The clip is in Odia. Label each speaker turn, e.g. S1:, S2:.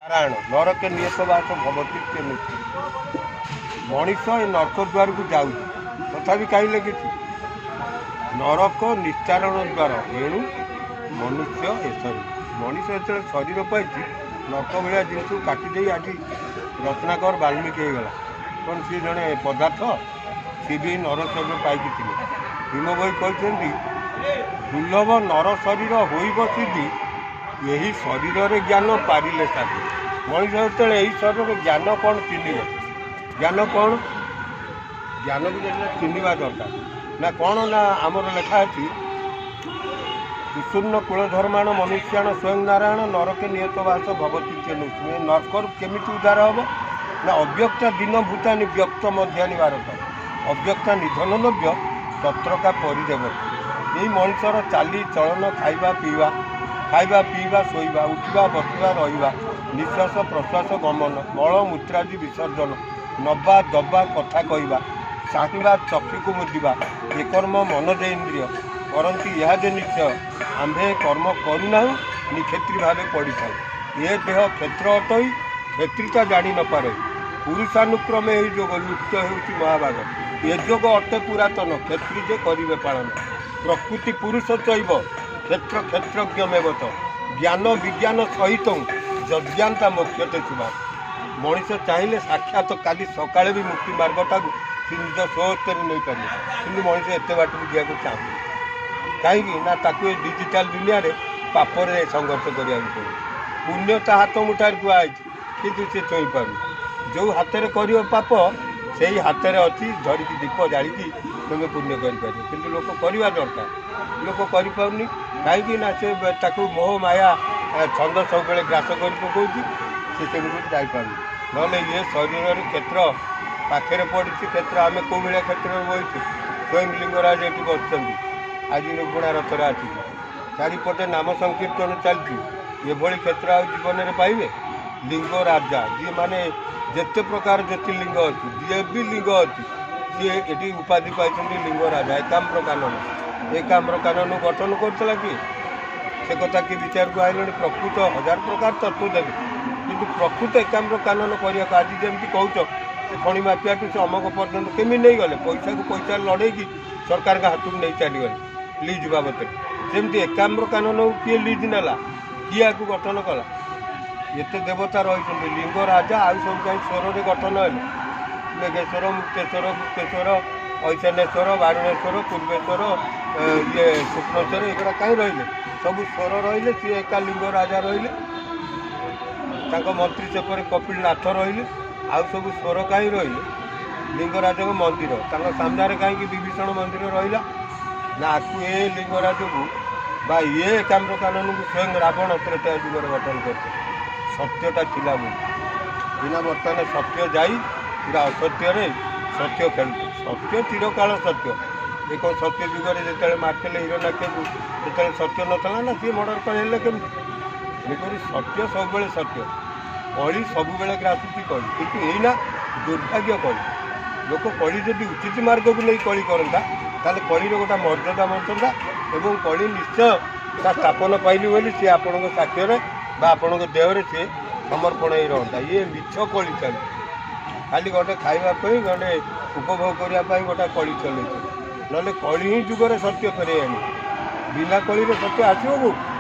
S1: ନାରାୟଣ ନରକେ ନିୟତ ବାସ ଭବତି। ମଣିଷ ଏ ନର୍କ ଦ୍ୱାରକୁ ଯାଉଛି, ତଥାପି କାହିଁ ଲେଖିଛି ନରକ ନିସ୍ତାରଣ ଦ୍ୱାର। ଏଣୁ ମନୁଷ୍ୟ ଏ ଶରୀର, ମଣିଷ ଯେତେବେଳେ ଶରୀର ପାଇଛି, ନର୍କ ଭଳିଆ ଜିନିଷକୁ କାଟିଦେଇ ଆଜି ରତ୍ନାକର ବାଲ୍ମୀକି ହେଇଗଲା। କ'ଣ ସିଏ ଜଣେ ପଦାର୍ଥ? ସିଏ ବି ନର ଶରୀର ପାଇକି ଥିଲେ। ଭୀମ ଭୋଇ କହିଛନ୍ତି, ଦୁର୍ଲଭ ନର ଶରୀର ହୋଇବ ସିଦ୍ଧି, ଏହି ଶରୀରରେ ଜ୍ଞାନ ପାରିଲେ ସାଧି। ମଣିଷ ଯେତେବେଳେ ଏହି ଶରୀରରେ ଜ୍ଞାନ କ'ଣ ଚିହ୍ନିବ? ଜ୍ଞାନ କ'ଣ? ଜ୍ଞାନକୁ ଯେତେବେଳେ ଚିହ୍ନିବା ଦରକାର ନା କ'ଣ ନା ଆମର ଲେଖା ଅଛି, ବିଶୂର୍ଣ୍ଣ କୁଳଧର୍ମାଣ ମନୁଷ୍ୟାଣ ସ୍ୱୟଂ ନାରାୟଣ ନରକେ ନିୟତ ବାସ ଭବତୀ। ଏ ନର୍କରୁ କେମିତି ଉଦ୍ଧାର ହେବ ନା ଅବ୍ୟକ୍ତା ଦିନ ଭୂତାନି ବ୍ୟକ୍ତ ମଧ୍ୟାନି ଭାରତ, ଅବ୍ୟକ୍ତା ନିଧନ ନବ୍ୟ ତତ୍ରକା ପରିଦେବ। ଏଇ ମଣିଷର ଚାଲି ଚଳନ, ଖାଇବା ପିଇବା, ଖାଇବା ପିଇବା, ଶୋଇବା, ଉଠିବା, ବସିବା, ରହିବା, ନିଶ୍ୱାସ ପ୍ରଶ୍ୱାସ, ଗମନ, ମଳ ମୂତ୍ରାଦି ବିସର୍ଜନ, ନବା ଦବା, କଥା କହିବା, ଚାହିଁବା, ଚକ୍ଷୁକୁ ମୁଦିବା, ଏ କର୍ମ ମନ ଯେ ଇନ୍ଦ୍ରିୟ କରନ୍ତି ଏହା ଯେ ନିଶ୍ଚୟ, ଆମ୍ଭେ କର୍ମ କରୁନାହୁଁ ନିକ୍ଷେତ୍ରୀ ଭାବେ ପଡ଼ିଥାଉ। ଏ ଦେହ କ୍ଷେତ୍ର ଅଟଇ, କ୍ଷେତ୍ରୀତା ଜାଣି ନପାରେ। ପୁରୁଷାନୁକ୍ରମେ ଏହି ଯୋଗ ଲୁପ୍ତ ହେଉଛି ମହାଭାଗ। ଏ ଯୋଗ ଅଟେ ପୁରାତନ, କ୍ଷେତ୍ରୀ ଯେ କରିବେ ପାଳନ। ପ୍ରକୃତି ପୁରୁଷ ଚୈବ କ୍ଷେତ୍ର କ୍ଷେତ୍ରଜ୍ଞମେବତ, ଜ୍ଞାନ ବିଜ୍ଞାନ ସହିତ ଯଜ୍ଞାନ୍ତା ମୋକ୍ଷତେ ଶୁଭା। ମଣିଷ ଚାହିଁଲେ ସାକ୍ଷାତ କାଲି ସକାଳେ ବି ମୁକ୍ତି ମାର୍ଗଟାକୁ ସେ ନିଜ ସ୍ୱହସ୍ତରେ ନେଇପାରିବ, କିନ୍ତୁ ମଣିଷ ଏତେ ବାଟକୁ ଯିବାକୁ ଚାହୁଁନି। କାହିଁକି ନା ତାକୁ ଏ ଡିଜିଟାଲ ଦୁନିଆରେ ପାପରେ ସଂଘର୍ଷ କରିବାକୁ ପଡ଼ିବ। ପୁଣ୍ୟ ତା ହାତ ମୁଠାରେ ଥୁଆ ହେଇଛି, କିନ୍ତୁ ସେ ଛୁଇଁ ପାରୁନି। ଯେଉଁ ହାତରେ କରିବ ପାପ, ସେଇ ହାତରେ ଅଛି ଧରିକି ଦୀପ ଜାଳିକି ତୁମେ ପୁଣ୍ୟ କରିପାରିବ। କିନ୍ତୁ ଲୋକ କରିବା ଦରକାର, ଲୋକ କରିପାରୁନି। କାହିଁକି ନା ସେ ତାକୁ ମୋହ ମାୟା ଛନ୍ଦ ସବୁବେଳେ ଗ୍ରାସ କରି ପକାଉଛି, ସେ ତେଣୁକରି ଯାଇପାରୁନି। ନହେଲେ ଇଏ ଶରୀରରେ କ୍ଷେତ୍ର ପାଖରେ ପଡ଼ିଛି। କ୍ଷେତ୍ର ଆମେ କେଉଁ ଭଳିଆ କ୍ଷେତ୍ରରେ ବସିଛୁ? ସ୍ୱୟଂ ଲିଙ୍ଗରାଜ ଏଠି ବସିଛନ୍ତି ଆଜି ରୁକୁଣା ରଥରେ ଆସିକି, ଚାରିପଟେ ନାମ ସଂକୀର୍ତ୍ତନ ଚାଲିଛି। ଏଭଳି କ୍ଷେତ୍ର ଆଉ ଜୀବନରେ ପାଇବେ? ଲିଙ୍ଗ ରାଜା ଯିଏ, ମାନେ ଯେତେ ପ୍ରକାର ଜ୍ୟୋତିର୍ଲିଙ୍ଗ ଅଛି, ଯିଏ ବି ଲିଙ୍ଗ ଅଛି, ସିଏ ଏଠି ଉପାଧି ପାଇଛନ୍ତି ଲିଙ୍ଗ ରାଜା। ଏକାମ୍ର କାନନ, ଏକାମ୍ର କାନନ ଗଠନ କରୁଥିଲା କିଏ? ସେ କଥା କିଏ ବିଚାରକୁ ଆଇଲେଣି? ପ୍ରକୃତ ହଜାର ପ୍ରକାର ତତ୍ତ୍ୱ ଦେବେ, କିନ୍ତୁ ପ୍ରକୃତ ଏକାମ୍ର କାନନ କରିବାକୁ ଆଜି ଯେମିତି କହୁଛ, ସେ ଖଣି ମାଫିଆଠୁ ସେ ଅମକ ପର୍ଯ୍ୟନ୍ତ କେମିତି ନେଇଗଲେ? ପଇସାକୁ ପଇସା ଲଢ଼େଇକି ସରକାରଙ୍କ ହାତକୁ ନେଇ ଚାଲିଗଲେ ଲିଜ୍ ବାବଦରେ। ସେମିତି ଏକାମ୍ର କାନନକୁ କିଏ ଲିଜ୍ ନେଲା? କିଏ ଆକୁ ଗଠନ କଲା? ଏତେ ଦେବତା ରହିଛନ୍ତି, ଲିଙ୍ଗ ରାଜା, ଆଉ ସବୁ କାହିଁ ସ୍ୱରରେ ଗଠନ ହେଲେ? ମେଘେଶ୍ୱର, ମୁକ୍ତେଶ୍ୱର, ଗୁପ୍ତେଶ୍ୱର, ଐଶାନ୍ୟେଶ୍ୱର, ବାରୁଣେଶ୍ୱର, ପୂର୍ବେଶ୍ୱର, ଇଏ ସ୍ୱପ୍ନେଶ୍ୱର, ଏଗୁଡ଼ା କାହିଁ ରହିଲେ? ସବୁ ସ୍ୱର ରହିଲେ, ସିଏ ଏକା ଲିଙ୍ଗ ରାଜା ରହିଲେ। ତାଙ୍କ ମନ୍ତ୍ରୀ ସେପରି କପିଳ ନାଥ ରହିଲେ। ଆଉ ସବୁ ସ୍ୱର କାହିଁ ରହିଲେ? ଲିଙ୍ଗରାଜଙ୍କ ମନ୍ଦିର ତାଙ୍କ ସାମ୍ନାରେ କାହିଁକି ବିଭୀଷଣ ମନ୍ଦିର ରହିଲା? ନା ଆକୁ ଏ ଲିଙ୍ଗରାଜକୁ ବା ଇଏ ଏକାମ୍ର କାନନକୁ ସ୍ୱୟଂ ରାବଣ ତ୍ରେତୟା ଯୁଗରେ ଗଠନ କରିଥିଲେ, ସତ୍ୟଟା ଥିଲା ବୋଲି। ବିନା ବର୍ତ୍ତମାନ ସତ୍ୟ ଯାଇ ପୁରା ଅସତ୍ୟରେ ସତ୍ୟ ଖେଳୁଛି। ସତ୍ୟ ଚିରକାଳ ସତ୍ୟ। ଏ କ'ଣ ସତ୍ୟ ଯୁଗରେ ଯେତେବେଳେ ମାରିଥିଲେ ହିରଣ୍ୟାକ୍ଷକୁ, ସେତେବେଳେ ସତ୍ୟ ନଥିଲା ନା ସିଏ ମର୍ଡ଼ର ହେଲେ କେମିତି? ତେଣୁକରି ସତ୍ୟ ସବୁବେଳେ ସତ୍ୟ। କଳି ସବୁବେଳେ ଗ୍ରାସୁଛି କଳି, କିନ୍ତୁ ଏଇନା ଦୁର୍ଭାଗ୍ୟ କଳି। ଲୋକ କଳି ଯଦି ଉଚିତ ମାର୍ଗକୁ ନେଇ କଳି କରନ୍ତା, ତାହେଲେ କଳିର ଗୋଟେ ମର୍ଯ୍ୟାଦା ବଞ୍ଚନ୍ତା ଏବଂ କଳି ନିଶ୍ଚୟ ତା ସ୍ଥାପନ ପାଇଲି ବୋଲି ସିଏ ଆପଣଙ୍କ ସାକ୍ଷ୍ୟରେ ବା ଆପଣଙ୍କ ଦେହରେ ସିଏ ସମର୍ପଣ ହେଇ ରହନ୍ତା। ଇଏ ମିଛ କଳି ଚାଲିଛି, ଖାଲି ଗୋଟେ ଖାଇବା ପାଇଁ, ଗୋଟେ ଉପଭୋଗ କରିବା ପାଇଁ ଗୋଟେ କଳି ଚଲେଇଛନ୍ତି। ନହେଲେ କଳି ହିଁ ଯୁଗରେ ସତ୍ୟ ଫେରେଇ ଆଣିବ। ବିନା କଳିରେ ସତ୍ୟ ଆସିବ କେଉଁଠୁ?